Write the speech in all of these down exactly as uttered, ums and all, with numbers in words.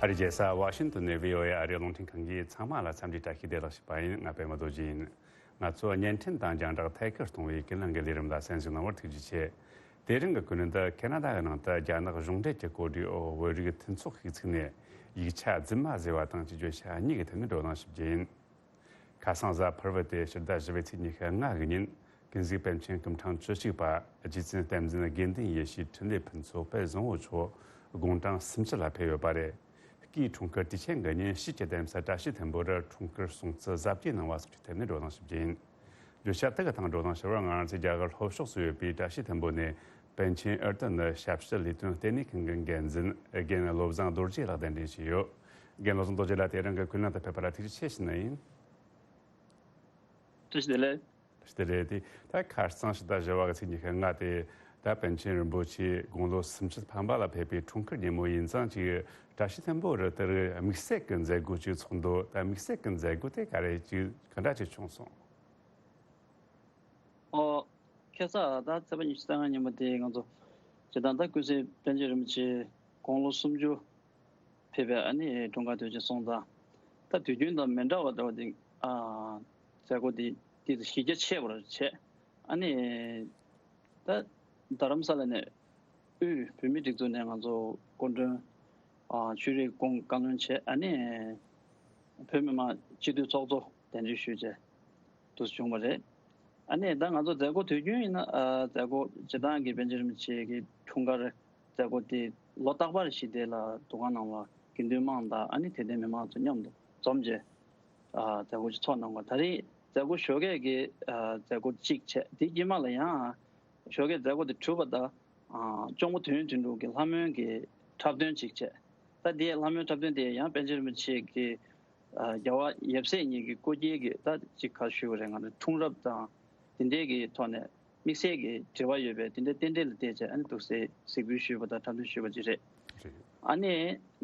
ཨ་རིའི་རྒྱལ་ས་ཝ་ཤིང་ཏོན་ནས་བྷི་ཨོ་ཨེ་ཨ་རིའི་རླུང་འཕྲིན་ཁང་གིས་ཚང་མ་ལ་འཚམས་འདྲི་བཀྲ་ཤིས་བདེ་ལེགས་ཞུས་པ་ཡིན། ང་པད་མ་རྡོ་རྗེ་ཡིན། ང་ཚོ་བརྙན་འཕྲིན་དང་རྒྱང་བསྒྲགས་ཐད་ཀར་གཏོང་བའི་ཀུན་གླེང་གི་ལས་རིམ་ལ་གསན་གཟིགས་གནང་བར་ཐུགས་རྗེ་ཆེ། དེ་རིང་གི་ཀུན་གླེང་འདི་ཁེ་ན་ཌ་གི་ནང་དུ་རྒྱ་ནག་གཞུང་འབྲེལ་གྱི་གོ་སྒྲིག་འོག་བོད་རིགས་མཐུན་ཚོགས་ཤིག་ཚུགས་ནས་ཡིག་ཆ་རྫུན་མ་བཟོས་པ་དང་གཅིག་བརྗོད་བྱ་གཉིས་ཀྱི་ཐད་ནས་བགྲོ་གླེང་ཞུ་རྒྱུ་ཡིན། ཁ་སང་གཟའ་ཕུར་བུ་སྟེ་ཕྱི་ཟླ་བཞི་པའི་ཚེས་ཉི་ཤུ་ལྔ་གི་ཉིན། ཀུན་གཟིགས་པཎ་ཆེན་སྐུ་ཕྲེང་བཅུ་གཅིག་པ་རྗེ་བཙུན་བསྟན་འཛིན་དགེ་འདུན་ཡེ་ཤེས་འཕྲིན་ལས་ཕུན་ཚོགས་དཔལ་བཟང་པོ་མཆོག་དགུང་གྲངས་སུམ་ཅུ་ལ་ཕེབས་ཡོད་པ་རེད། སྐུའི་འཁྲུངས་སྐར་དུས་ཆེན་གྱི་ཉིན་དཔྱིད་ཀྱི་གདན་ས་བཀྲ་ཤིས་ལྷུན་པོ་རུ་འཁྲུངས་སྐར་སྲུང་བརྩི་གཟབ་རྒྱས་གནང་བ་སོགས་ཀྱི་ཐད་ནས་བགྲོ་གླེང་ཞུ་རྒྱུ་ཡིན། བརྗོད་བྱ་དེ་གི་ཐད་བགྲོ་གླེང་ཞུ་བར་ང་རང་ཚོའི་རྒྱ་གར་ལྷོ་ཕྱོགས་སུ་ཡོད་པའི་བཀྲ་ཤིས་ལྷུན་པོ་ནས་པཎ་ཆེན་ཨར་ཏི་ནི་ཞབས་ཞུ་ལས་དོན་ལྟེ་གནས་ཁང་གི་འགན་འཛིན་རྒན་བློ་བཟང་རྡོ་རྗེ་ལགས་གདན་འདྲེན་བྱས་ཡོད། རྒན་བློ་བཟང་རྡོ་རྗེ་ལགས་དེ་རིང་གི་ཀུན་གླེང་དུ་ཕེབས་པ་ལ་ཐུགས་རྗེ་ཆེ་ཞུ་ནི་ཡིན། བཀྲ་ཤིས་བདེ་ལེགས། བཀྲ་ཤིས་བདེ་ལེགས། དེ་ད་ཁ་སང་ཕྱི་ཟླ་བཞི་པ་གི་ཚེས་ཉི་ཤུ་ལྔ་སྟེ། ད་པཎ་ཆེན་རིན་པོ་ཆེ་དགུང་ལོ་སུམ་ཅུ་ཐམ་པ་ལ་ཕེབས་པའི་འཁྲུངས་སྐར་ཉིན་མོ་ཡིན་ཙང་ཅིག་བཀྲ་ཤིས་ལྷུན་པོ་རུ་དེར་དམིགས་བསལ་གྱི་མཛད་སྒོ་ཅིག་ཚོགས་འདུག་ད་དམིགས་བསལ་གྱི་མཛད་སྒོ་དེ་ག་རེ་ཅིག་ག་འདྲ་ཅིག་བྱུང་སོང་། ཨོ། ཁ་སང་ད་ཚེས་པ་ཉི་ཤུ་རྩ་ལྔ་ཉིན་མོ་དེ་ང་ཚོ་སྤྱིར་བཏང་ད་ཀུན་གཟིགས་པཎ་ཆེན་རིན་པོ་ཆེ་དགུང་ལོ་སུམ་ཅུ་ཕེབས་པའི་ཨ་ནི་འཁྲུངས་སྐར་དུས་ཆེན་སོང་ཙང་། ད་དུས་རྒྱུན་དང་མི་འདྲ་བ་འདྲ་བ་དེ་ཨ་མཛད་སྒོ་དེ་དེ་གཞི་རྒྱ་ཆེ་བར་བྱས། ཨ་ནི་ད་རྡ་རམ་ས་ལ་ནས་དབུས་བོད་མིའི་སྒྲིག་འཛུགས་ནས་ང་ཚོ་སྐུ་མགྲོན་ཨ་ཆོས་རིག་སྐུ་ངོ་བཀའ་བློན་བྱས། ཨ་ནི་བོད་མི་མང་སྤྱི་འཐུས་ཚོགས་གཙོ་གདན་འདྲེན་ཞུས་བྱས་འདུག་བྱུང་བ་རེད། ཨ་ནི་ད་ང་ཚོ་མཛད་སྒོ་དུས་རྒྱུན་ཡིན་ན་ཨ་མཛད་སྒོ་སྤྱིར་བཏང་གི་པཎ་ཆེན་རིན་པོ་ཆེ་གི་འཁྲུངས་སྐར་མཛད་སྒོ་དེ་ལོ་རྟག་པར་བཞིན་དེ་ལ་འདུ་ཁང་ནང་ལ་དགེ་འདུན་དམངས་དང་ཨ་ནི་དད་ལྡན་མི་མང་ཚོ་མཉམ་དུ་འཛོམས་བྱས་ཨ་མཛད་སྒོ་ཅིག་ཚོགས་གནང་བ། ད་རེས་མཛད་སྒོ་ཞོགས་ཀས་ཀྱི་ཨ་མཛད་སྒོ་གཅིག་བྱས། དེ་རྗེས་མ་ལ་ཡང་ཞོགས་ཀས་མཛད་སྒོ་དེ་གྲུབ་པ་དང་ཨ་གཅུང་པོ་དོན་དོན་གྲུབ་ཀྱི་ལྷ་མོའི་གི་འཁྲབ་སྟོན་ཅིག་བྱས། ད་དེའི་ལྷ་མོའི་འཁྲབ་སྟོན་དེ་ཡང་པཎ་ཆེན་རིན་པོ་ཆེ་གི་ཨ་རྒྱལ་བ་ཡབ་སྲས་གཉིས་ཀྱི་སྐུ་སྐྱེ་གི་ད་ཅིག་ག་ཞུ་བ་རེད། ང་ཚོ་འཁྲུངས་རབས་དང་དེ་འདྲའི་གི་ཐོག་ནས་དམིགས་བསལ་གྱི་འབྲེལ་བ་ཡོད་པའི་དེ་འདྲའི་རྟེན་འབྲེལ་ལ་བརྟེན་བྱས་ཨ་ནི་འདུག་སེ་གཟིགས་འབུལ་ཞུས་པ་དང་འཁྲབ་སྟོན་ཞུས་པ་ཅིག་རེད། རེད། ཨ་ནི་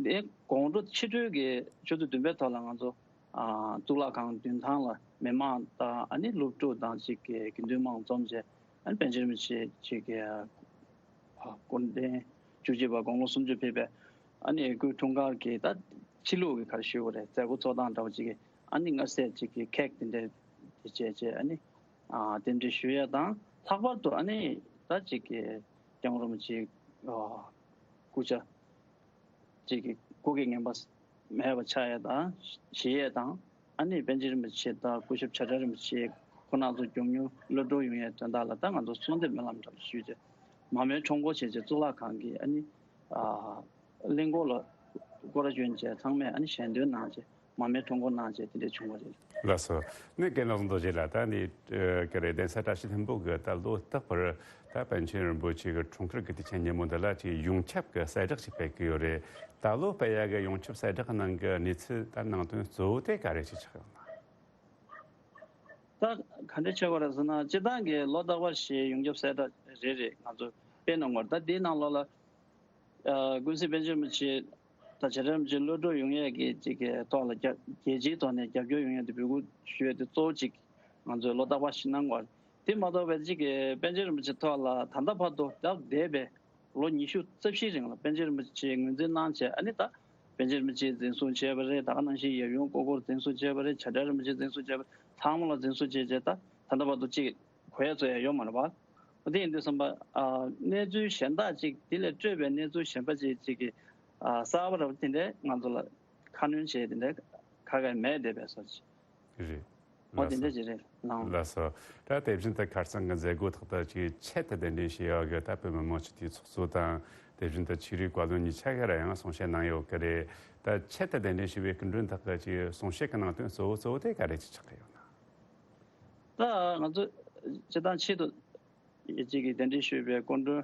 དེ་དགོང་དྲོ་ཕྱི་དྲོའི་གི་ཆུ་ཚོད་བདུན་པའི་ཐོག་ལ་ང་ཚོ་ཨ་གཙུག་ལག་ཁང་མདུན་ཐང་ལ་མི་མང་དང་ཨ་ནི་སློབ་ཕྲུག་དང་ཅིག་གི་དགེ་འདུན་དམངས་འཛོམས་བྱས། ཨ་ནི་པཎ་ཆེན་རིན་པོ་ཆེ་ཅིག་གི་ཨ་སྐུ་ཕྲེང་བཅུ་གཅིག་པ་དགུང་ལོ་སུམ་ཅུ་ཕེབས་པའི་ཨ་ནི་སྐུའི་འཁྲུངས་སྐར་གྱི་ད་ཕྱི་ལུགས་ཀྱི་ག་རེ་ཞུ་དགོས་རེད། མཛད་སྒོ་ཚོགས་སྟངས་འདྲ་བོ་ཅིག་གི་ཨ་ནི་མངའ་སྲས་ཅིག་གི་ཁེག་དེ་འདྲ་དེ་བྱས་བྱས་ཨ་ནི་ཨ་རྟེན་འབྲེལ་ཞུ་ཡས་དང་། ལྷག་པར་དུ་ཨ་ནི་ད་ཅིག་གི་སྐྱབས་མགོན་རིན་པོ་ཆེའི་ཨ་སྐུ་ཕྱྭ་ཅིག་གི་སྐུ་སྐེག་ངན་པ་མེད་པ་ཆགས་ཡས་དང་བཞེས་ཡས་དང་། ཨ་ནི་པཎ་ཆེན་རིན་པོ་ཆེ་དང་སྐུ་ཞབས་བྱ་བྲལ་རིན་པོ་ཆེ་ཁོང་རྣམ་ཚོ་མགྱོགས་མྱུར་གློད་གྲོལ་ཡོང་ཡས་དོན་དག་ལ་ད་ང་ཚོ་གསོལ་འདེབས་སྨོན་ལམ་འདྲ་པོ་ཞུས་བྱས་མར་མེ་ཁྲོམ་སྐོར་བྱས་བྱས་གཙུག་ལག་ཁང་གི་ཨ་ནི་ཨ་གླིང་སྐོར་ལ་སྐོར་ར་བྱོན་བྱས་ཚང་མས་ཨ་ནི་ཞལ་འདོན་གནང་བྱས་མར་མེ་ཁྲོམ་སྐོར་གནང་བྱས་དེ་འདྲས་བྱུང་བ་རེད། ལགས་སོ། ནི་རྒན་བློ་བཟང་རྡོ་རྗེ་ལགས། ད་ནི་ཨ་ག་རེ་གདན་ས་བཀྲ་ཤིས་ལྷུན་པོ་གི་ད་ལོ་རྟག་པར་ད་པཎ་ཆེན་རིན་པོ་ཆེ་གི་འཁྲུངས་སྐར་གྱི་དུས་ཆེན་ཉིན་མོ་འདི་ལ་ཅིག་ཡོངས་ཁྱབ་ཀྱི་གསལ་བསྒྲགས་ཤིག་སྤེལ་གི་ཡོད་རེད། ད་ལོ་སྤེལ་ཡག་གི་ཡོངས་ཁྱབ་གསལ་བསྒྲགས་ནང་གི་གནས་ཚུལ་ད་ནང་དོན་གཙོ་བོ་དེ་ག་རེ་ཞིག་ཆགས་ཡོད་ན། ད་ག་འདྲ་ཆགས་པ་རེད་ཟེར་ན། སྤྱིར་བཏང་གི་ལོ་རྟག་པར་བཞིན་ཡོངས་ཁྱབ་གསལ་བསྒྲགས་རེ་རེ་ང་ཚོ་སྤེལ་གནང་བར། ད་འདིའི་ནང་ལོགས་ལ་ཨ་ཀུན་གཟིགས་པཎ་ཆེན་རིན་པོ་ཆེ་དང་བྱ་བྲལ་རིན་པོ་ཆེ་གློད་གྲོལ་ཡོང་ཡས་ཀྱི་ཅིག་གི་ཐོག་ལ་རྒྱ་རྒྱལ་སྤྱིའི་ཐོག་ནས་རྒྱབ་སྐྱོར་ཡོང་ཡས་དེ་འབོད་སྐུལ་ཞུ་ཡས་དེ་གཙོ་བོ་ཅིག་ང་ཚོས་ལོ་རྟག་པར་བཞིན་གནང་བར། དེ་མ་གཏོགས་པའི་ཅིག་གི་པཎ་ཆེན་རིན་པོ་ཆེ་ཐོག་ལ་ད་ལྟ་བར་དུ་སྟབས་བདེ་བའི་ལོ་ཉི་ཤུ་རྩ་བཞིའི་རིང་ལ་པཎ་ཆེན་རིན་པོ་ཆེ་ངོས་འཛིན་གནང་བྱས། ཨ་ནི་ད་པཎ་ཆེན་རིན་པོ་ཆེ་འཛིན་བཟུང་བྱས་པ་རེད། ད་ག་ནང་བཞིན་ཡབ་ཡུམ་སྐུ་འཁོར་འཛིན་བཟུང་བྱས་པ་རེད། བྱ་བྲལ་རིན་པོ་ཆེ་འཛིན་བཟུང་བྱས་པ་རེད། ཚང་མ་ལ་འཛིན་བཟུང་བྱས་བྱས་ད་ད་ལྟ་བར་དུ་ཅིག་གོ་ཡ་ཚོ་ཡ་ཡོད་མ་རེད་པ། དེ་ཡིན་དུས་ཙམ་པ་ཨ་གནས་ཚུལ་གཞན་དག་ཅིག་དེ་ལས་སྤྲོས་པའི་གནས་ཚུལ་གཞན་པ་ཅིག་ཅིག་གི་ཨ་གསར་པ་རབ་དེ་འདྲས་ང་ཚོ་ལ་ཁ་སྣོན་བྱས་དེ་འདྲས་ག་ག་མེད་བསྡད་པའི་བཟོ་ཅིག་རེད། འོ་དེ་འདྲ་ཅིག་རེད་ལགས། ལགས་སོ། ད་དེ་བཞིན་དུ་ཁ་སང་གི་མཛད་སྒོ་ཐོག་ཏུ་ཅིག་ཆེད་དུ་གདན་འདྲེན་བྱས་ཡོད་གི་ད་བོད་མི་མང་སྤྱི་འཐུས་ཚོགས་གཙོ་དང་དེ་བཞིན་དུ་ཆོས་རིག་བཀའ་བློན་གཉིས་ཆ་ག་ར་ཡང་གསུང་བཤད་གནང་ཡོད་གི་རེད། ད་ཆེད་དུ་གདན་འདྲེན་ཞུས་པའི་སྐུ་མགྲོན་དག་གི་ཅིག་གསུང་བཤད་ཀྱི་ནང་དོན་གཙོ་བོ་གཙོ་བོ་དེ་ག་རེ་ཅིག་ཆགས་ཀྱི་ཡོད་ན། ད་ང་ཚོ་སྤྱིར་བཏང་ཆེད་དུ་ཅིག་གི་གདན་འདྲེན་ཞུས་པའི་སྐུ་མགྲོན་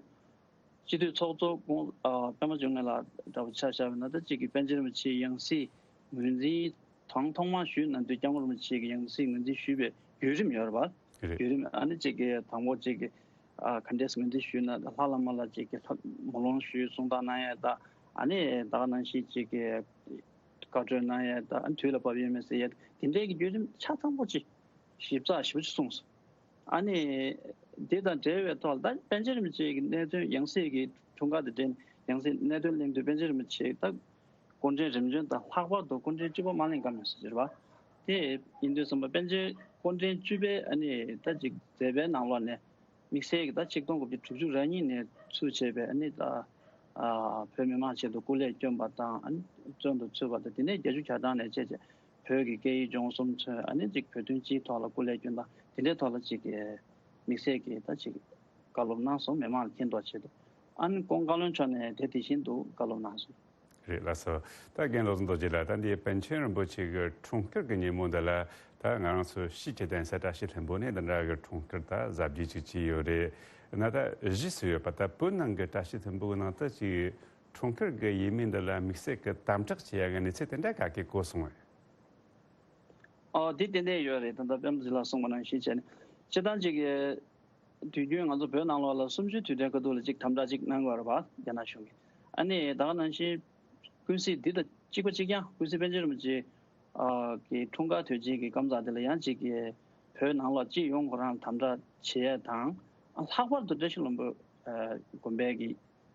སྤྱི་འཐུས་ཚོགས་གཙོ་སྐུ་ཨ་པད་མ་འབྱུང་གནས་ལགས་འདྲ་པོ་ཆ་བཞག་པ་ཡིན་ན། ད་གཅིག་གིས་པཎ་ཆེན་རིན་པོ་ཆེའི་ཡང་སྲིད་ངོས་འཛིན་དང་ཐོག་མར་ཞུས་གནང་དུས་སྐྱབས་མགོན་རིན་པོ་ཆེ་གི་ཡང་སྲིད་ངོས་འཛིན་ཞུས་པའི་བརྒྱུད་རིམ་ཡོད་རེད་པ། རེད། བརྒྱུད་རིམ་ཨ་ནི་གཅིག་གིས་དང་པོ་གཅིག་གིས་ཨ་ག་འདྲས་ངོས་འཛིན་ཞུས་ན་ལྷ་བླ་མ་ལ་གཅིག་གིས་མོ་ལོང་ཞུས་གསུང་སྟངས་གནང་ཡས་དང་། ཨ་ནི་ད་ག་ནང་བཞིན་གཅིག་གིས་བཀའ་འཁྲོལ་གནང་ཡས་དང་། ཨ་ནི་དུས་ལ་བབ་ཡོད་མེད་ཟེར་ཡས་དེ་འདྲས་ཀྱི་བརྒྱུད་རིམ་ཆ་ཚང་པོ་ཅིག་ཞིབ་ཚགས་ཞིབ་ཅིག་གསུངས་སོང་། ཨ་ནི་དེ་དང་འབྲེལ་བའི་ཐོག་ལ་ད་པཎ་ཆེན་རིན་པོ་ཆེ་གི་གནད་དོན་ཡང་སྲིད་ཀྱི་འཁྲུངས་སྐར་དང་འབྲེལ་ནས་ཡང་སྲིད་གནད་དོན་གླེང་དུས་པཎ་ཆེན་རིན་པོ་ཆེ་ད་ སྐུ་ཕྲེང་རིམ་བྱོན་དང་ལྷག་པར་དུ་སྐུ་ཕྲེང་བཅུ་པ་དམར་གླིང་དཀར་མོ་ཟེར་གྱི་རེད་པ། དེ་ཡིན་དུས་ཙམ་པ་པཎ་ཆེན་སྐུ་ཕྲེང་བཅུ་པའི་ཨ་ནི་ད་ཅིག་མཛད་པའི་ནང་ལོགས་ནས་དམིགས་བསལ་གྱི་ད་ཆིག་སྟོང་དགུ་བརྒྱ་དྲུག་ཅུ་རེ་གཉིས་ནས་ཚུར་བྱས་པའི་ཨ་ནི་ད་ཨ་བོད་མི་མང་ཆེད་དུ་སྐུ་ལས་བསྐྱོན་པ་དང་། ཨ་ནི་བཙོན་དུ་ཚུད་པ་དང་། དེ་ནས་བརྒྱད་ཅུ་གྱ་གྲངས་ནས་བྱས་བྱས་བོད་ཀྱི་སྐད་ཡིག་སྦྱོང་གསུམ་མཚོན། ཨ་ནི་ཅིག་བོད་དོན་སྤྱིའི་ཐོག་ལ་སྐུ་ལས་བསྐྱོན་དང་། དེ་འདྲའི་ཐོག་ལ་ཅིག་དམིགས་བསལ་གྱི་ད་ཅིག་བཀའ་སློབ་གནང་སོང་། མི་མང་ལ་མཁྱེན་རྟོགས་ཆེད་དུ། ཨ་ནི་ཀོང་བཀའ་བློན་མཆོག་ནས་དེ་དེ་བཞིན་དུ་བཀའ་སློབ་གནང་སོང་། རེད། ལགས་སོ། ད་རྒན་བློ་བཟང་རྡོ་རྗེ་ལགས། ད་འདི་པཎ་ཆེན་རིན་པོ་ཆེ་གི་འཁྲུངས་སྐར་གྱི་ཉིན་མོ་འདི་ལ་ད་ང་རང་ཚོ་ཤེས་བྱ་ལྡན་སའི་བཀྲ་ཤིས་ལྷུན་པོ་ནས་འདི་འདྲ་གི་འཁྲུངས་སྐར་ད་གཟབ་རྒྱས་ཅིག་བྱས་ཡོད་རེད། ན་ད་གཞིས་སུ་ཡོད་པ་ད་བོད་ནང་གི་བཀྲ་ཤིས་ལྷུན་པོའི་ནང་དུ་ཅིག་འཁྲུངས་སྐར་གྱི་ཡས་མས་འདི་ལ་དམིགས་བསལ་གྱི་དམ་དྲག་བྱེད་ཡ་གི་གནས་ཚུལ་དེ་འདྲ་ག་གེ་གོ་སོང་ངས། ཨོ། དེ་ཏན་ཏན་ཡོད་རེད། ད་ལྟ་པད་མ་རྗེ་ལགས་གསུངས་པ་ནང་བཞིན་བྱས་ནས་སྤྱིར་བཏང་ཅིག་གི་དུས་རྒྱུན་ང་ཚོ་བོད་ནང་ལོགས་ལ་གསུམ་བཅུའི་དུས་དྲན་སྐབས་དུས་ལ་ཅིག་དམ་དྲག་ཅིག་གནང་དགོས་རེད་པ། རྒྱ་ནག་གཞུང་གིས། ཨ་ནི་ད་ག་ནང་བཞིན་ཀུན་གཟིགས་འདི་དང་གཅིག་པ་གཅིག་རྐྱང་། ཀུན་གཟིགས་པཎ་ཆེན་རིན་པོ་ཆེ་ཨ་གི་འཁྲུངས་སྐར་དུས་ཆེན་གྱི་སྐབས་དེ་ལ་ཡང་ཅིག་གི་བོད་ནང་ལོགས་སྤྱི་ཡོངས་ཁོ་རང་དམ་དྲག་བྱེད་ཡས་དང་། ཨ་ལྷག་པར་དུ་བཀྲ་ཤིས་ལྷུན་པོ་ཨ་དགོན་པའི་གི་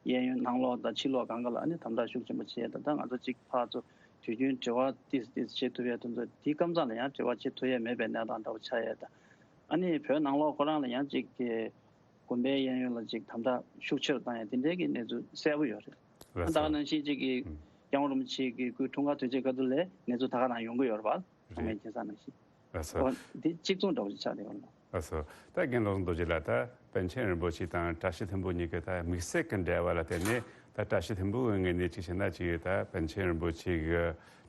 གཡས་གཡོན་ནང་ལོགས་དང་ཕྱི་ལོགས་གང་ག་ལ་ཨ་ནི་དམ་དྲག་ཤུགས་ཆེན་པོ་བྱས། ད་ལྟ་ང་ཚོ་གཅིག་ཕར་ཚུར་དུས་རྒྱུན་འབྲེལ་བ་ཏིས་ཏིས་བྱེད་ཐུབ་ཡ་དེ་ཚོ་དེའི་སྐབས་ལ་ཡང་འབྲེལ་བ་བྱེད་ཐུབ་ཡ་མེད་པའི་གནས་སྟངས་འདྲ་བོ་ཆགས་ཡ་དང་། ཨ་ནི་བོད་ནང་ལོགས་ཁོ་རང་ལ་ཡང་གཅིག་གི་དགོན་པའི་གཡས་གཡོན་ལ་གཅིག་དམ་དྲག་ཤུགས་ཆེ་རུ་བཏང་ཡ་དེ་འདྲའི་གི་གནས་ཚུལ་གསལ་པོ་ཡོད་རེད། ལགས་ད་སོ། ག་ནང་བཞིན་གཅིག་གི་ཨུམ། སྐྱབས་མགོན་རིན་པོ་ཆེ་གི་སྐུའི་འཁྲུངས་སྐར་དུས་ཆེན་སྐབས་དུས་ལ་གནས་ཚུལ་ད་ག་རང་ཡོང་གི་ཡོད་རེད་པ། ཚང་མས་མཁྱེན་གསལ་ནང་བཞིན། ལགས་སོ། འོ་འདི་གཅིག་མཚུངས་འདྲ་བོ་ཞིག་ཆགས་བསྡད་ཡོད་རེད། ལགས་སོ། ད་རྒན་བློ་བཟང་རྡོ་རྗེ་ལགས། ད་པཎ་ཆེན་རིན་པོ་ཆེ་དང་བཀྲ་ཤིས་ལྷུན་པོ་གཉིས་ཀྱི་ད་དམིགས་བསལ་གྱི་འབྲེལ་བ་ལ་བརྟེན་ནས། ད་བཀྲ་ཤིས་ལྷུན་པོའི་ངོས་ནས་ཅིག་བྱས་ན་ཅིག་ད་པཎ་ཆེན་རིན་པོ་ཆེ་གི་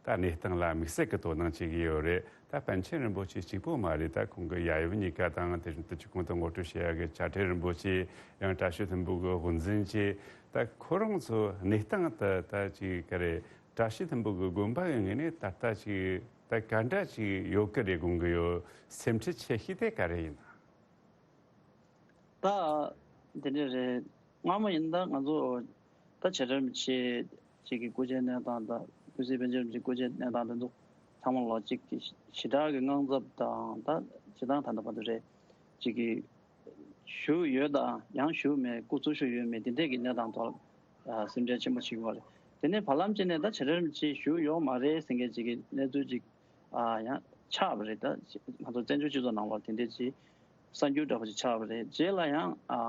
ད་གནས་སྟངས་ལ་དམིགས་བསལ་གྱི་དོ་སྣང་བྱེད་ཀྱི་ཡོད་རེད། ད་པཎ་ཆེན་རིན་པོ་ཆེ་གཅིག་པོ་མ་རེད། ད་ཁོང་གི་ཡབ་ཡུམ་གཉིས་ཀ་དང་། དེ་བཞིན་དུ་ཅིག་གོང་དུ་ངོ་སྤྲོད་བྱེད་ཡ་གི་བྱ་བྲལ་རིན་པོ་ཆེ། ཡང་བཀྲ་ཤིས་ལྷུན་པོ་གི་དབུ་འཛིན་བཅས། ད་ཁོ་རང་ཚོ་གནས་སྟངས་དེ་ད་ཅིག་ག་རེ། བཀྲ་ཤིས་ལྷུན་པོ་གི་དགོན་པ་གི་ངོས་ནས་ད་ལྟ་ཅིག་ད་ག་འདྲ་ཅིག་ཡོད་ཀྱི་རེད་དགོངས་ཀྱི་ཡོད། སེམས་ཁྲལ་ཆེ་ཤོས་དེ་ག་རེ་ཡིན་ན། ད་འདི་འདྲ་རེད། སྔ་མོ་ཡིན་ད་ང་ཚོ་ད་བྱ་བྲལ་རིན་པོ་ཆེ་གཅིག་གི་སྐུ་ཕྱྭའི་གནས་སྟངས་དང་། ཀུན་གཟིགས་པཎ་ཆེན་རིན་པོ་ཆེའི་སྐུ་ཕྱྭའི་གནས་སྟངས་དེ་ཚོ་ཚང་མ་ལོ་གཅིག་གི་ཞེ་དྲག་གི་དངངས་འཚབ་དང་། ད་སྤྱིར་བཏང་ད་ལྟ་བར་དུ་རེད། གཅིག་གི་བཞུགས་ཡོད་དང་ཡང་བཞུགས་མེད། སྐུ་འཚོ་བཞུགས་ཡོད་མེད་དེ་འདྲས་ཀྱི་གནས་སྟངས་ཐོག་ཨ་སེམས་ཁྲལ་ཆེན་པོ་བྱེད་ཀྱི་ཡོད་རེད། དེ་ནས་བར་ལམ་ཅིག་ནས་ད་བྱ་བྲལ་རིན་པོ་ཆེ་བཞུགས་ཡོད་མ་རེད་ཟེར་མཁན་ཅིག་གི་གནས་ཚུལ་ཅིག་ཨ་ཡང་ཆགས་པ་རེད། ད་ང་ཚོ་བཙན་བྱོལ་སྤྱི་ཚོགས་ནང་ལོགས་དེ་འདྲས་ཅིག་གསར་འགྱུར་འདྲ་པོ་ཅིག་ཆགས་པ་རེད། རྗེས་ལ་ཡང་ཨ་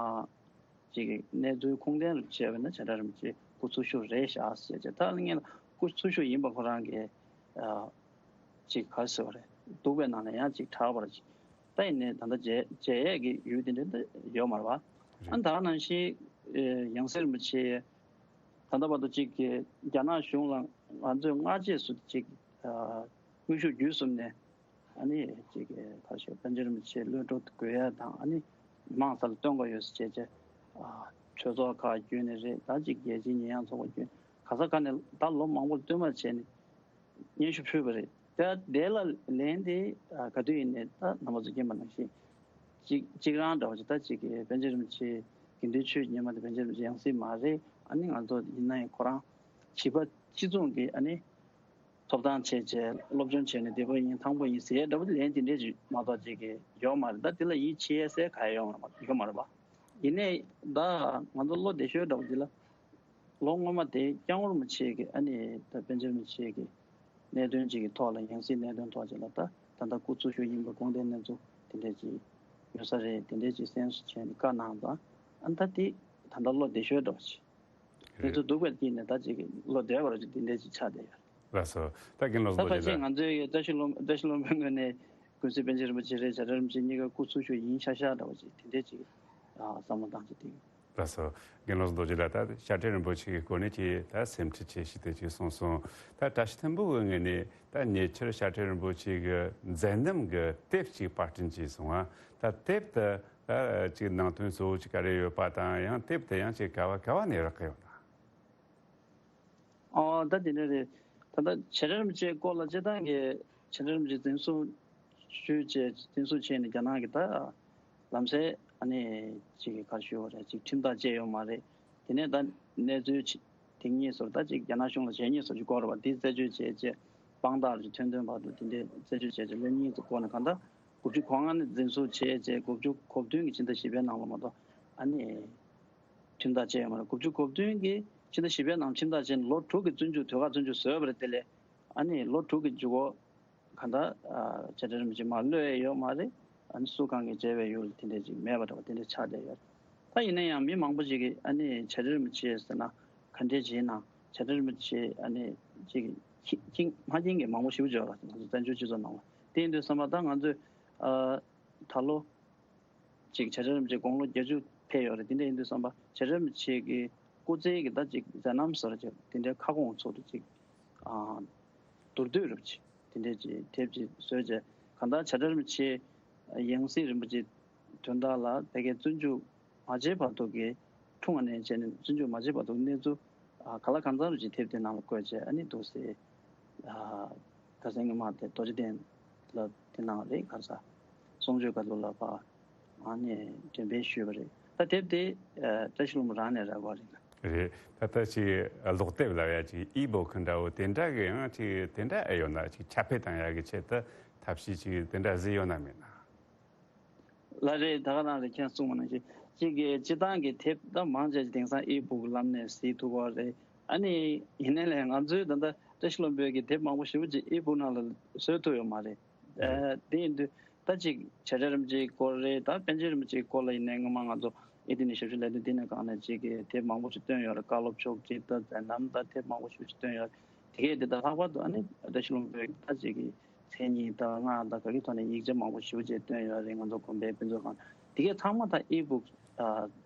ཅིག་གི་གནས་ཚུལ་ཁུངས་ལྡན་རུ་བྱས་པ་ན་བྱ་བྲལ་རིན་པོ་ཆེ་སྐུ་འཚོ་བཞུགས་རེད་ཤག་ཟེར་བྱས། ད་ངས་སྐུ་འཚོ་བཞུགས་ཡིན་པ་ཁོ་རང་གི་ཨ་ཅིག་ག་རེ་ཟེར་བ་རེད། སྡུག་པའི་ནང་ནས་ཡང་ཅིག་དྲག་པར་ཅིག་ད་ཡིན་ནའི་ད་ལྟ་མཇལ་མཇལ་ཡས་ཀྱི་ཡུལ་དེ་འདྲ་ད་ཡོད་མ་རེད་པ། ཨ་ནི་ད་ག་ནང་བཞིན་ཨེ་ཡང་སྲིད་རིན་པོ་ཆེ་ད་ལྟ་བར་དུ་ཅིག་གི་རྒྱ་ནག་གཞུང་ལ་ང་ཚོས་སྔ་རྗེས་སུ་ཅིག་ཨ་དངོས་ཤུགས་བརྒྱུད་གསུམ་ནས་ཨ་ནི་ཅིག་གི་ག་རེ་ཞུ། པཎ་ཆེན་རིན་པོ་ཆེ་གློད་བཀྲོལ་དགོས་ཡ་དང་། ཨ་ནི་མང་ས་ལ་སྟོན་དགོས་ཡོད་ཟེར་བྱས་བྱས་ཨ་ཆོས་ཚོགས་ཁག་བརྒྱུད་ནས་རེད། ད་ཅིག་རྒྱལ་སྤྱིའི་ཉེས་ཡངས་ཚོགས་པ་བརྒྱུད་ག་ས་ག་ནས་ད་ལོ་མང་པོ་བསྟུད་མར་བྱས་ནས་སྙན་ཞུ་ཕུལ་བ་རེད། ད་དེ་ལ་ལན་དེ་ཨ་ག་དུས་ཡིན་ནའི་ད་རྣམ་པ་ཚོ་མཁྱེན་པ་ནང་བཞིན་གཅིག་གཅིག་རང་འདྲ་བོ་ཅིག་ད་ཅིག་གི་པཎ་ཆེན་རིན་པོ་ཆེ་དགེ་འདུན་ཆོས་ཀྱི་སྙེ་མ་དེ་པཎ་ཆེན་རིན་པོ་ཆེ་ཡང་སྲིད་མ་རེད། ཨ་ནི་ང་ཚོ་ཡིན་ན་ཡང་ཁོ་རང་བྱིས་པ་སྤྱི་མཚུངས་ཀྱི་ཨ་ནི་ཐོབ་ཐང་བྱས་བྱས་སློབ་སྦྱོང་བྱས་ནས་བདེ་པོ་ཡིན། ཐང་པོ་ཡིན་ཟེར་ཡས་འདྲ་བོ་ལན་དེ་འདྲས་ཅིག་མ་གཏོགས་ཅིག་གི་ཡོད་མ་རེད། ད་དེ་ལ་ཡིད་ཆེས་ཡས་ཟེར་ག་ཡོད་མ་རེད་པ། ཡིན་ནའི་ད་ང་ཚོ་བློ་བདེ་ཤོས་འདྲ་བོ་འདི་ལ། ལོ་སྔོན་མ་དེ་སྐྱབས་མགོན་རིན་པོ་ཆེ་གི་ཨ་ནི་ད་པཎ་ཆེན་རིན་པོ་ཆེ་གི་གནད་དོན་ཅིག་གི་ཐོག་ལ། ཡང་སྲིད་གནད་དོན་ཐོག་ཅིག་ལ་ད་ད་ལྟ་སྐུ་འཚོ་བཞུགས་ཡིན་པ་དགོངས་དོན་གནས་ཚུལ་དེ་འདྲས་ཅིག་ཡོད་ས་རེད། དེ་འདྲས་ཅིག་གསན་བྱས་ནས་བཀའ་གནང་ཙང་། ཨ་ད་དེ་ད་ལྟ་བློ་བདེ་ཤོས་འདྲ་བོ་ཅིག་གནས་ཚུལ་སྡུག་པའི་དཀྱིལ་ནས་ད་ཅིག་གི་བློ་བདེ་བ་རུ་ཅིག་དེ་འདྲས་ཅིག་ཆགས་བསྡད་ཡོད། ལགས་སོ། ད་རྒན་བློ་ད་བཟང་རྡོ་རྗེ་ཕལ་ཆེར་ལགས། ང་ཚོའི་བཀྲ་ཤིས་ལྷུན་བཀྲ་ཤིས་ལྷུན་པོའི་ངོས་ནས་ཀུན་གཟིགས་པཎ་ཆེན་རིན་པོ་ཆེ་རེད། བྱ་བྲལ་རིན་པོ་ཆེ་གཉིས་ཀ་སྐུ་འཚོ་བཞུགས་ཡིན་ཤག་ཤག་འདྲ་བོ་ཅིག་དེ་འདྲས་ཅིག་ཨ་བསམ་བློ་བཏང་བྱས་བསྡད་ཡོད། ལགས་སོ། རྒན་བློ་བཟང་རྡོ་རྗེ་ལགས། ད་བྱ་བྲལ་རིན་པོ་ཆེ་གི་སྐོར་ནས་ཅིག་ད་སེམས་ཁྲལ་ཆེ་ཤོས་དེ་ཅིག་གསུངས་སོང་། ད་བཀྲ་ཤིས་ལྷུན་པོ་གི་ངོས་ནས་ད་ཉེ་ཆར་བྱ་བྲལ་རིན་པོ་ཆེ་གི་མཛད་རྣམ་གི་དེབ་ཅིག་པར་སྐྲུན་བྱས་སོང་ང་། ད་དེབ་དེ་ད་ཅིག་ནང་དོན་གཙོ་བོ་ཅིག་ག་རེ་ཡོད་པ་དང་། ཡང་དེབ་དེ་ཡང་ཅིག་ག་བ་ག་བ་ནས་རག་གི་ཡོད་ན། ཨོ། ད་དེ་འདྲ་རེད། ད་ལྟ་བྱ་བྲལ་རིན་པོ་ཆེའི་སྐོར་ལ་སྤྱིར་བཏང་གི་བྱ་བྲལ་རིན་པོ་ཆེ་འཛིན་བཟུང་ཞུས་བྱས། འཛིན་བཟུང་བྱས་ནས་རྒྱ་ནག་གི་ད་ལམ་སེང་ཨ་ནི་ཅིག་གི་ག་རེ་ཞུ་དགོས་རེད། ཅིག་ཁྲིམས་ཐག་བཅད་ཡོད་མ་རེད། དེ་ནས་ད་གནས་ཚུལ་ཅིག་དེ་གཉིས་ཟུར་ད་ཅིག་རྒྱ་ནག་གཞུང་ལ་བྱས་ཉེས་ཟུར་ཅིག་བཀོད་རེད་པ། དེ་རྩད་གཅོད་བྱས་བྱས་དཔང་རྟགས་ཅིག་ཐོན་ཐོན་བར་དུ་དེ་འདྲའི་རྩད་གཅོད་བྱས་བྱས་ལོ་གཉིས་ཙམ་འགོར་ནས་གང་ལྟར་དགུ་བཅུ་གོ་ལྔ་ནས་འཛིན་བཟུང་བྱས་བྱས་དགུ་བཅུ་གོ་བདུན་གྱི་ཕྱི་ཟླ་བཞི་པའི་ནང་ལ་མ་གཏོགས་ཨ་ནི་ཁྲིམས་ཐག་བཅད་ཡོད་མ་རེད། དགུ་བཅུ་གོ་བདུན་གྱི་ ཕྱི་ཟླ་བཞི་པའི་ནང་ཁྲིམས་ཐག་བཅད་ནས་ལོ་དྲུག་གི་བཙོན་འཇུག་དུས་བཀག་བཙོན་འཇུག་བཟོས་པ་རེད། དེ་ལས་ཨ་ནི་ལོ་དྲུག་གི་མཇུག་གོ་གང་ལྟར་བྱ་བྲལ་རིན་པོ་ཆེ་མར་གློད་ཡས་ཡོད་མ་རེད། ཨ་ནི་སུ་གང་གིས་བྱས་པའི་ཡུལ་དེ་འདྲས་ཅིག་མེད་པ་འདྲ་བ་དེ་འདྲས་ཆགས་བསྡད་ཡོད། ད་ཡིན་ན་ཡང་མི་མང་པོ་ཅིག་གིས་ཨ་ནི་བྱ་བྲལ་རིན་པོ་ཆེ་ཟེར་ན་ག་འདྲས་བྱས་ན་བྱ་བྲལ་རིན་པོ་ཆེ་ཨ་ནི་ཅིག་ཁྱི་ཁྱི་མ་མཁྱེན་མཁན་མང་པོ་ཞེ་པོ་ཅིག་ཡོད་རེད། ང་ཚོ་བཙན་བྱོལ་སྤྱི་ཚོགས་ནང་ལ། དེ་ཡིན་དུས་ཙམ་པ་ད་ང་ཚོས་ཨ་ད་ལོ་ཅིག་བྱ་བྲལ་རིན་པོ་ཆེ་དགུང་ལོ་བརྒྱད་ཅུ་ཕེབས་ཡོད་རེད། དེ་འདྲ་ཡིན་དུས་ཙམ་པ་བྱ་བྲལ་རིན་པོ་ཆེ་གི་སྐུ་ཚེ་གི་ད་ཅིག་མཛད་རྣམ་ཟེར་ཅིག་དེ་འདྲའི་ཁ་སྐོང་ཚོགས་འདུ་ཅིག་ཨ་མདོར་བསྡུས་རིན་པོ་ཆེ་དེ་འདྲའི་ཅིག་དེབ་ཅིག་བཟོས་རྗེས་གང་ལྟར་བྱ་བྲལ་རིན་པོ་ཆེ་ཡང་སྲིད་རིན་པོ་ཆེ་དོན་དག་ལ་དེ་གའི་བཙོན་འཇུག་མ་བྱས་བར་དུ་གི་འཁྲུངས་པ་ནས་བྱས་ནས་བཙོན་འཇུག་མ་བྱས་བར་དུ་གནས་ཚུལ་ཨ་ག་ལ་གང་འཚམ་རེ་ཅིག་དེབ་དེ་ནང་ལ་བཀོད་བྱས། ཨ་ནི་འདུག་སེ་ཨ་ཁ་སང་ཉི་མ་དེ་རྡོ་རྗེ་གདན་ལ་དེ་ནང་རེད། ག་རེ་ཟ་གསུང་ཆོས་སྐབས་ལ་ཕར་ཨ་ནི་འགྲེམས་སྤེལ་ཞུས་པ་རེད། ད་དེབ་དེ་ཨ་བཀྲ་ཤིས་ལྷུན་པོ་རང་ནས་རག་པ་རེད། རེད། ད་ལྟ་ཅིག་ཀློག་དེབ་ལབ་ཡ་ཅིག་ཨི་བུག་འདྲ་བོ་དེ་འདྲ་གི་ཡང་ཅིག་དེ་འདྲ་ཨེ་ཡོད་ན་ཅིག་ཁྱབ་སྤེལ་བཏང་ཡ་གི་ཆེད་དུ་ཐབས་ཤེས་ཅིག་དེ་འདྲ་བཟོས་ཡོད་ན་མེད་ན། ལགས་རེད། ད་ག་རང་རེད། ཁྱེད་གསུངས་པ་ནང་བཞིན་གཅིག་གི་སྤྱི་བཏང་གི་དེབ་ད་མང་ཆེ་ཅིག་དེང་སང་ཨི་བུག་ལམ་ནས་གཟིགས་ཐུབ་པ་རེད། ཨ་ནི་ཡིན་ནའི་ལས་ང་ཚོའི་ད་ལྟ་བཀྲ་ཤིས་ལྷུན་པོའི་གི་དེབ་མང་པོ་ཞེ་པོ་ཅིག་ཨི་བུག་ནང་ལ་བཟོ་ཐུབ་ཡོད་མ་རེད། ཨ་དེ་ཡིན་དུས་ད་ཅིག་བྱ་བྲལ་རིན་པོ་ཆེའི་སྐོར་རེད། ད་པཎ་ཆེན་རིན་པོ་ཆེའི་སྐོར་ལ་ཡིན་ནའི་སྔོན་མ་ང་ཚོ་ཨེ་ཌི་ནས་ཞབས་ཞུ་ལས་དོན་འདི་ནས་གང་ནས་ཅིག་གི་དེབ་མང་པོ་ཞིག་བཏོན་ཡོད་རེད། བཀའ་སློབ་ཕྱོགས་སྒྲིག་དང་མཛད་རྣམ་དང་དེབ་མང་པོ་ཞིག་བཏོན་ཡོད་རེད། དེ་གས་དེ་དང་ལྷག་པར་དུ་ཨ་ནི་བཀྲ་ཤིས་ལྷུན་པོའི་ད་ཅིག་གི་མཚན་ཉིད་དང་སྔགས་དང་ག་གི་ཐོག་ནས་ཡིག་ཆ་མང་པོ་ཞེ་པོ་ཅིག་བཏོན་ཡོད་རེད། ང་ཚོ་དགོན་པའི་དཔེ་མཛོད་ཁང་དེ་གས་ཚང་མ་ད་ཨི་བུག་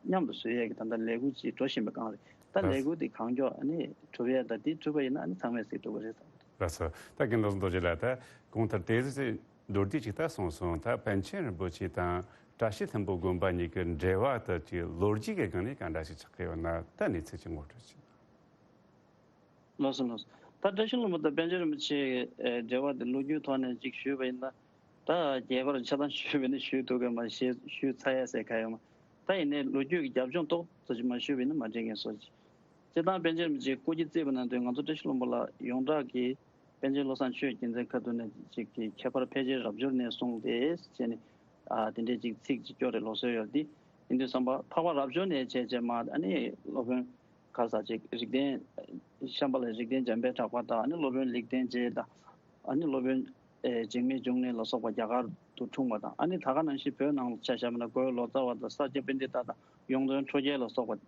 མཉམ་དུ་བཟོ་ཡས་ཀྱི་ད་ལྟ་ལས་འགུལ་ཅིག་འགྲོ་བཞིན་པའི་སྒང་རེད། ད་ལས་འགུལ་དེ་གང་མགྱོགས་ཨ་ནི་གྲུབ་ཡས་ད་དེ་གྲུབ་པ་ཡིན་ན་ཨ་ནི་ཚང་མས་གཟིགས་ཐུབ་པ་རེད་བསམ་གི་འདུག་ལགས་སོ། ད་རྒན་བློ་བཟང་རྡོ་རྗེ་ལགས། ད་གོང་ལྟར་དེ་ཚོ་མདོར་བསྡུས་ཅིག་ད་གསུངས་སོང་། ད་པཎ་ཆེན་རིན་པོ་ཆེ་དང་བཀྲ་ཤིས་ལྷུན་པོ་དགོན་པ་གཉིས་ཀྱི་འབྲེལ་བ་ད་ཅིག་ལོ་རྒྱུས་ཀྱི་སྒང་ནས་ག་འདྲ་ཞིག་ཆགས་ཀྱི་ཡོད་ན་ད་གནས་ཚུལ་ཅིག་ངོ་སྤྲོད་ཅིག་ལགས་སོ་ལགས་སོ། ད་བཀྲ་ཤིས་ལྷུན་པོ་དང་པཎ་ཆེན་རིན་པོ་ཆེའི་ཨེ་འབྲེལ་བ་དེ་ལོ་རྒྱུས་ཐོག་ནས་ཅིག་ཞུས་པ་ཡིན་ན། ད་རྒྱས་པར་ཆ་ཚང་ཞུས་པ་ཡིན་ན་ཞུས་ཐུབ་ཀྱི་མ་རེད། ཞུས་ཞུས་ཚར་ཡ་ཟེར་ག་ཡོད་མ། ད་ཡིན་ནའི་ལོ་རྒྱུས་ཀྱི་རྒྱབ་ལྗོངས་ཏོག་ཙམ་ཅིག་མ་ཞུས་པ་ཡིན་ན་མ་འགྲིག་མཁན་བཟོ་ཅིག་སྤྱིར་བཏང་པཎ་ཆེན་རིན་པོ་ཆེའི་སྐུ་སྐྱེ་བརྩིས་པ་ན་དུས་ང་ཚོ་བཀྲ་ཤིས་ལྷུན་པོ་ལ་ཡོངས་གྲགས་ཀྱི་པཎ་ཆེན་བློ་བཟང་ཆོས་རྒྱལ་མཚན་ཁ་ཐུག་ནས་ཅིག་གི་ཁྱད་པར་ཕལ་ཆེར་རབ་འབྱོར་ནས་གསུངས་ཏེ་བྱས་ནས་ཨ་དེ་འདྲའི་ཅིག་ཚིག་ཅིག་སྐྱོར་རེ་ལོག་སྲོལ་ཡོད་དེ། ཡིན་དུས་ཙམ་པ་འཕགས་པ་རབ་འབྱོར་ནས་བྱས་བྱས་མ་ཨ་ནི་སློབ་དཔོན་ག་ས་ཅིག་རིགས་ལྡན་ཤམྦྷ་ལའི་རིགས་ལྡན་འཇམ་དཔལ་གྲགས་པ་དང་ཨ་ནི་སློབ་དཔོན་ལེགས་ལྡན་འབྱེད་དང་ཨ་ནི་སློབ་དཔོན་ཨེ་འཇིགས་མེད་འབྱུང་གནས་ལ་སོགས་པ་རྒྱ་གར་དུ་འཁྲུངས་པ་དང་། ཨ་ནི་ད་ག་ནང་བཞིན་བོད་ནང་ལ་ཆ་བཞག་པ་ན་གོས་ལོ་ཙཱ་བ་དང་ས་སྐྱ་པཎྜི་ཏ་དང་གཡུང་སྟོན་ཁྲོ་རྒྱལ་ལ་སོགས་པ།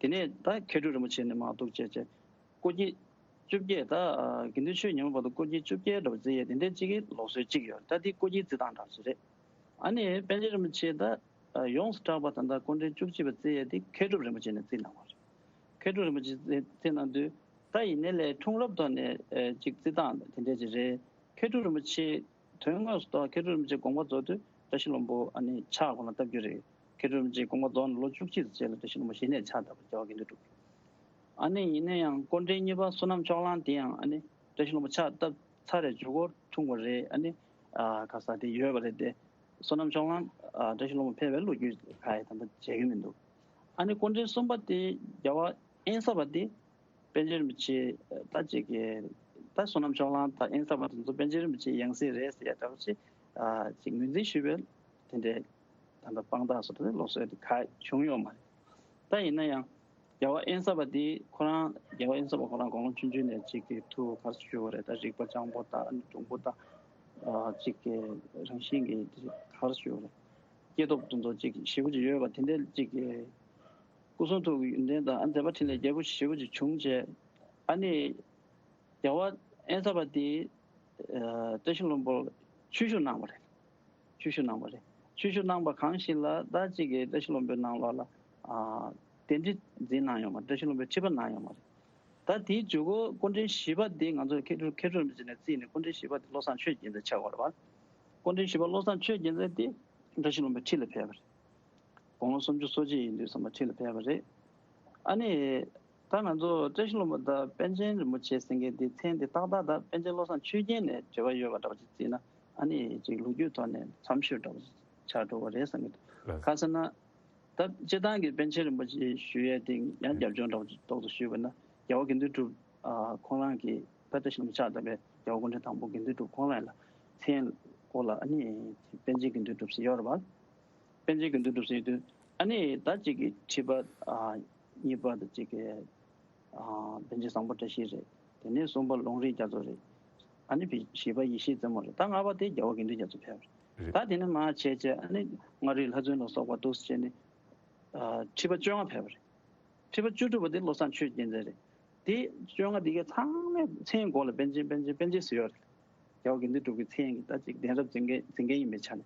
དེ་ནས་ད་མཁས་གྲུབ་རིན་པོ་ཆེ་ནས་མར་འདུག་བྱས་བྱས། སྐུ་སྐྱེ་བཅོ་བརྒྱད་ད་དགེ་འདུན་ཆོས་ཉི་མ་བར་དུ་སྐུ་སྐྱེ་བཅོ་བརྒྱད་འདྲ་བོ་བརྩི་ཡས་དེ་འདྲའི་གཅིག་གི་ལུགས་སྲོལ་གཅིག་ཡོད། ད་དེ་སྐུ་སྐྱེའི་བརྩི་སྟངས་འདྲ་བོ་ཞིག་རེད། ཨ་ནི་པཎ་ཆེན་རིན་པོ་ཆེ་ད་ཡོངས་སུ་གྲགས་པ་ད་ལྟ་སྐུ་ཕྲེང་བཅུ་གཅིག་པ་བརྩི་ཡས་དེ་མཁས་གྲུབ་རིན་པོ་ཆེ་ནས་བརྩིས་གནང་བ་རེད། མཁས་གྲུབ་རིན་པོ་ཆེ་བརྩི་གནང་དུས་ད་ཡིན་ནའི་ལས་འཁྲུངས་རབས་ཐོག་ནས་གཅིག་བརྩི་སྟངས་དེ་འདྲའི་ཅིག་རེད། མཁས་གྲུབ་རིན་པོ་ཆེ་དོན་དངོས་སུ་ད་མཁས་གྲུབ་རིན་པོ་ཆེ་དགོངས་པ་རྫོགས་དུས་བཀྲ་ཤིས་ལྷུན་པོ་ཨ་ནི་ཕྱག་གོང་ལ་བཏབ་རྒྱུ་རེད། མཁས་གྲུབ་རིན་པོ་ཆེ་དགོངས་པ་རྫོགས་ནས་ལོ་བཅུ་གཅིག་ཙམ་རྗེས་ལ་བཀྲ་ཤིས་ལྷུན་པོ་གཞི་ནས་ཕྱག་བཏབ་པ་རྒྱལ་བ་དགེ་འདུན་གྲུབ། ཨ་ནི་ཡིན་ན་ཡང་སྐུ་ཕྲེང་གཉིས་པ་བསོད་ནམས་ཕྱོགས་གླང་དེ་ཡང་ཨ་ནི་བཀྲ་ཤིས་ལྷུན་པོ་ཕྱག་བཏབ་ཚར་རེ་མཇུག་སྒོར་འཁྲུངས་པ་རེད། ཨ་ནི་ཨ་ག་ས་དེ་ཡོད་པ་རེད་དེ། བསོད་ནམས་ཕྱོགས་གླང་ཨ་བཀྲ་ཤིས་ལྷུན་པོ་ཕེབས་པའི་ལོ་རྒྱུས་ག་ཡེ་ད་ལྟ་མཇལ་གྱི་མི་འདུག་ཨ་ནི་སྐུ་ཕྲེང་གསུམ་པ་དེ་རྒྱལ་བ་དབེན་ས་པ་དེ། པཎ་ཆེན་རིན་པོ་ཆེ་ད་ཅིག་གི་ད་བསོད་ནམས་ཕྱོགས་གླང་དང་དབེན་ས་པ་དེ་ཚོ་པཎ་ཆེན་རིན་པོ་ཆེའི་ཡང་སྲིད་རེད་ཟེར་ཡ་འདྲ་བོ་ཅིག་ཨ་ཅིག་ངོས་འཛིན་ཞུས་པའི་དེ་འདྲའི་ད་ལྟ་དཔང་རྟགས་སུ་ད་ལོག་སྲོལ་དེ་ག་བྱུང་ཡོད་མ་རེད། ད་ཡིན་ན་ཡང་རྒྱལ་བ་དབེན་ས་པ་དེ་ཁོ་རང་རྒྱལ་བ་དབེན་ས་པ་ཁོ་རང་དགུང་ལོ་ཆུང་ཆུང་ནས་ཅིག་གི་ཐུགས་ག་རེ་ཞུ་དགོས་རེད། ད་རིག་པ་སྤྱང་པོ་དང་ཨ་ནི་གྲུང་པོ་དང་ཨ་ཅིག་གི་རང་བཞིན་གྱི་དེ་ག་རེ་ཞུ་དགོས་རེད། སྐྱེ་སྟོབས་དེ་ཚོ་ཅིག་ཞེ་པོ་ཅིག་ཡོད་པ་དེ་འདྲའི་ཅིག་གི་སྐུ་གསུང་ཐུགས་ཀྱི་ཡོན་ཏན་དང་ཨ་མཛད་པ་འཕྲིན་ལས་རྒྱས་པོ་ཞེ་པོ་ཅིག་བྱུང་རྗེས་ཨ་ནི་རྒྱལ་བ་དབེན་ས་པ་དེ་ཨ་བཀྲ་ཤིས་ལྷུན་པོར་ཆོས་ཞུ་གནང་བ་རེད། ཆོས་ཞུ་གནང་བ་རེད། ཆོས་ཞུ་གནང་བ་གང་ཞིག་ལ་ད་ཅིག་གིས་བཀྲ་ཤིས་ལྷུན་པོའི་ནང་ལོགས་ལ་ཨ་གདན་འདྲེན་འཛིན་གནང་ཡོད་མ་རེད། བཀྲ་ཤིས་ལྷུན་པོའི་ཁྲི་པ་གནང་ཡོད་མ་རེད། ད་དེའི་མཇུག་གུ་སྐུ་ཕྲེང་བཞི་པ་དེ་ང་ཚོ་མཁས་གྲུབ་མཁས་གྲུབ་རིན་པོ་ཆེ་ནས་བརྩིས་ནས་སྐུ་ཕྲེང་བཞི་པ་དེ་བློ་བཟང་ཆོས་རྒྱལ་མཚན་ཆགས་པ་རེད་བ། སྐུ་ཕྲེང་བཞི་པ་བློ་བཟང་ཆོས་རྒྱལ་མཚན་དེ་བཀྲ་ཤིས་ལྷུན་པོའི་ཁྲི་ལ་ཕེབས་པ་རེད། དགུང་ལོ་སུམ་ཅུ་སོ་གཅིག་ཡིན་དུས་ཙམ་པ་ཁྲི་ལ་ཕེབས་པ་རེད། ཨ་ནི། ད་ང་ཚོ་བཀྲ་ཤིས་ལྷུན་པོ་དང་པཎ་ཆེན་རིན་པོ་ཆེ་ཟེར་མཁན་དེ་མཚན་དེ་ཏག་ཏག་དང་པཎ་ཆེན་བློ་བཟང་ཆོས་རྒྱན་ནས་འབྲེལ་བ་ཡོད་པ་འདྲ་བ་ཅིག་བརྩིས་ན་ཨ་ནི་ཅིག་ལོ་རྒྱུས་ཐོག་ནས་འཚམ་ཤོས་འདྲ་བ་ཅིག་ཆགས་འགྲོ་བ་རེད་བསམ་གྱི་འདུག་གང་ཟེར་ན། ད་སྤྱིར་བཏང་གི་པཎ་ཆེན་རིན་པོ་ཆེ་ཞུ་ཡས་དེ་ཡང་རྒྱབ་ལྗོངས་འདྲ་བ་ཅིག་ཏོག་ཙམ་ཞུས་པ་ན་རྒྱལ་བ་དགེ་འདུན་གྲུབ་ཁོང་རང་གིས་ད་བཀྲ་ཤིས་ལྷུན་པོ་ཕྱག་བཏབ་པའི་རྒྱལ་བ་སྐུ་ཕྲེང་དང་པོ་དགེ་འདུན་གྲུབ་ཁོང་རང་ལ་མཚན་སྐོར་ལ་ཨ་ནི་པཎ་ཆེན་དགེ་འདུན་གྲུབ་ཟེར་ཡོད་རེད་བ། པཎ་ཆེན་དགེ་འདུན་གྲུབ་ཟེར་དུས་ཨ་ནི་ད་ཅིག་གི་ཁྲི་པ་ཨ་གཉིས་པ་དང་ཅིག་གི་ ཨ་པཎ་ཆེན་བཟང་པོ་བཀྲ་ཤིས་རེད། དེ་ནས་གསུམ་པ་ལུང་རིགས་རྒྱ་མཚོ་རེད། ཨ་ནི་བཞི་པ་ཡེ་ཤེས་རྩེ་མོ་རེད། ད་ལྔ་པ་དེ་རྒྱལ་བ་དགེ་འདུན་རྒྱ་མཚོ་ཕེབས་རེད། རེད། ད་དེ་ནས་མར་བྱས་བྱས་ཨ་ནི་མངའ་རིས་ལྷ་བཙུན་ལ་སོགས་པ་འདུག་སེ་བྱས་ནས་ཨ་ཁྲི་པ་བཅོ་ལྔ་ཕེབས་པ་རེད། ཁྲི་པ་བཅུ་དྲུག་པ་དེ་བློ་བཟང་ཆོས་རྒྱལ་མཚན་རེད། དེ་བཅོ་ལྔ་དེ་གའི་ཚང་མས་མཚན་མགོ་ལ་པཎ་ཆེན་པཎ་ཆེན་པཎ་ཆེན་ཟེར་ཡོད་རེད། རྒྱལ་བ་དགེ་འདུན་གྲུབ་ཀྱི་མཚན་གྱི་ད་ཅིག་གདན་རབས་འཛིན་མཁན་འཛིན་མཁན་ཡིན་པའི་ཆ་ནས།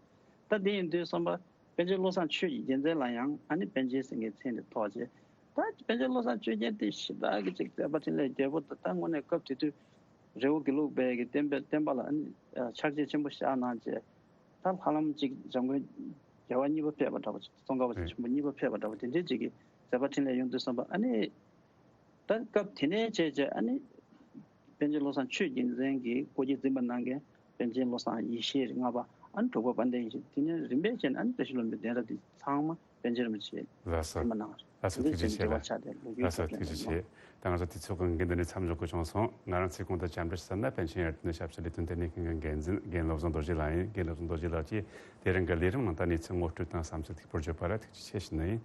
ད་དེ་ཡིན་དུས་བསམ་པ་པཎ་ཆེན་བློ་བཟང་ཆོས་ཀྱི་རྒྱལ་མཚན་ལ་ཡང་ཨ་ནི་པཎ་ཆེན་ཟེར་མཁན་མཚན་དེ་ཐོགས་རྗེས། ད་པཎ་ཆེན་བློ་བཟང་ཆོས་རྒྱལ་དེ་ཞེ་དྲག་གི་ཅིག་མཛད་པ་འཕྲིན་ལས་རྒྱས་པོ་དང་། ད་དངོས་གནས་སྐབས་དེ་དུས་རི་བོ་དགེ་ལུགས་པའི་གི་བསྟན་པའི་བསྟན་པ་ལ་ཨ་ནི་ཕྱག་རྗེས་ཆེན་པོ་བཞག་གནང་རྗེས། ད་ཧ་ལམ་ཅིག་འཇམ་མགོན་རྒྱལ་བ་གཉིས་པ་ཕེབས་པ་འདྲ་བོ་ཅིག་ཙོང་ཁ་པ་ཆེན་པོ་གཉིས་པ་ཕེབས་པ་འདྲ་བོ་དེ་འདྲའི་ཅིག་གི་མཛད་པ་འཕྲིན་ལས་ཡོང་དུས་བསམ་པ་ཨ་ནི། ད་སྐབས་དེ་ནས་བྱས་རྗེས་ཨ་ནི་པཎ་ཆེན་བློ་བཟང་ཆོས་རྒྱལ་མཚན་གྱི་སྐུ་སྐྱེ་འཛིན་པ་གནང་མཁན་པཎ་ཆེན་བློ་བཟང་ཡེ་ཤེས་ལྔ་པ། ཨ་ནི་དྲུག་པ་དཔལ་ལྡན་ཡེ་ཤེས། དེ་ནས་རིམ་པས་བྱས་ནས་ཨ་ནི་བཀྲ་ཤིས་ལྷུན་པོའི་གདན་རབས་དེ་ཚང་མ་པཎ་ཆེན་རིན་པོ་ཆེས་ལགས་སོ། འཛིན་པ་གནང་བ་རེད། ལགས་སོ། དེ་ཐུགས་རྗེ་འདྲ་ཆེ་བ་ལགས། ཆགས་ཏེ་ལོ་རྒྱུས་ལགས་སོ། སྐབས་ཐུགས་རྒྱན་རྒྱག་རྒྱུ་རྒྱག་རྒྱུ་རྒྱག་རྒྱུ་ཐུགས་རྗེ་ཆེ། ད་ང་ཚོ་དུས་ཚོད་ཀྱི་འགན་འདི་ནས་མཚམས་འཇོག་དགོས་བྱུང་སོང་། ང་རང་ཚོས་གོང་དུ་བཅར་འདྲི་ཞུས་ན་པཎ་ཆེན་ཡར་ཐོན་ནས་ཞབས་ཞུ་ལས་དོན་ལྟེ་གནས་ཁང་གི་འགན་འཛིན་རྒན་བློ་བཟང་རྡོ་རྗེ་ལགས་ཡིན། རྒན་བློ་བཟང་རྡོ་རྗེ་ལགས་ཀྱིས་དེ་རིང་གི་ལས་རིམ་ནང་ད་གནས་ཚུལ་ངོ་སྤྲོད་དང་བསམ་ཚུལ་ཐིག་པར་བརྗོད་པ་ལ་ཐུགས་རྗེ་ཆེ་ཞུ་ནི་ཡིན།